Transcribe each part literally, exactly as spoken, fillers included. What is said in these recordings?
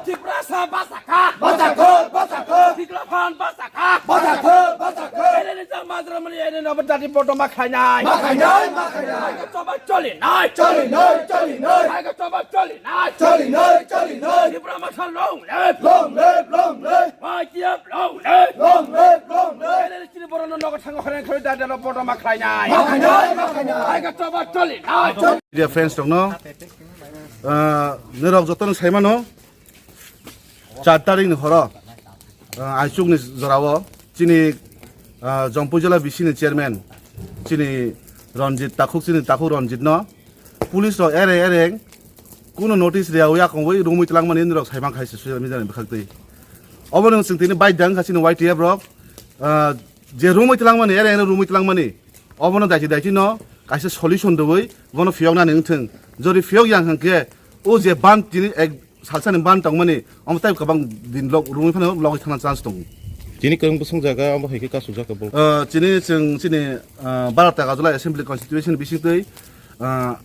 Tiprasa basa kha! Basa kha! Basa kha! Tiglaphan basa kha! Basa kha! Basa kha! Ere ni jang majra mani ere no bata di poto ma khainai. Ma khainai, ma khainai. Hai ka choba choli nai. Choli nai, choli nai. Hai ka choba choli nai. Choli nai, choli nai. Tipra Motha long live. Long live, long live. Y T F long live. Long live, long live. Ere ni chini borok no nogo thango khainai khoi da da no poto ma khainai. Ma khainai, ma khainai. Hai ka choba choli nai. Dear friends, tongno, ah, nirok jotono saimano, char tarikni horo, ah, aichukni jorao chini, ah, Jampui jila B C ni chairman chini Ranjit Takhuk, chini Takhuk Ranjitno police rok ereng ereng kuno notice riyawi yakongwi romwi twlangmani nirok saiman khaisa social media ni bwkhaktwi. Obono chwng tini baidya wngkha chini Y T F rok, ah, je romwi twlangmani, ereng ereng romwi twlangmani, obono daiti daiti no kaisa solution rwwi bono phiyoknani wngthwng. Jodi phiyok yang hwnkhe o je ban tini ek salsani ban tongmani, omo tei kwbang din log romwi phano logwi thangna chance tongo. Tini kwrwng bwswng jaga omo hai khe kasujak bo. Ah, chini chwng chini, ah, Bharat Tagajola Assembly Constituency ni bisingtwi, ah,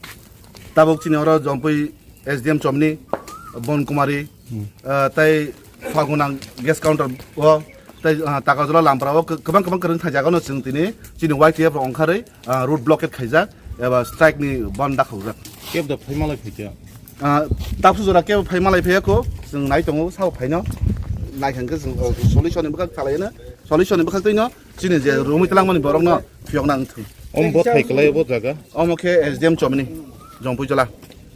tabuk chini oro Jampui S D M Chomni, Bon Kumari, ah, tei Fagunang gas counter o, tei, ah, Tagajola Lampra o kwbang kwbang kwrwng thai jaga no chwng tini chini Y T F rok ongkharwi, ah, road blockade khaijak eba strike ni ban dakhokjak. Kebo da phai malai phaikha? Ah, tapsu jora kebo phai malai phaiya kho, chwng nai tongo sabo phaino. Nai hwnkhe chwng, oh, solution ni bwkhak khalai no, solution ni bwkhak twi no chini je romwi twlangmani borok no phiyok nang thung. Om bo thai kwlai bo jaga? Omo khe S D M Chomni, Jampui Jola.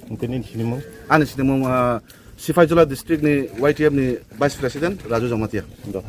Hwnkhe nini sinimung? Ani sinimung, ah, Sipai Jola district ni Y T F ni vice president Raju Jamatia. Do.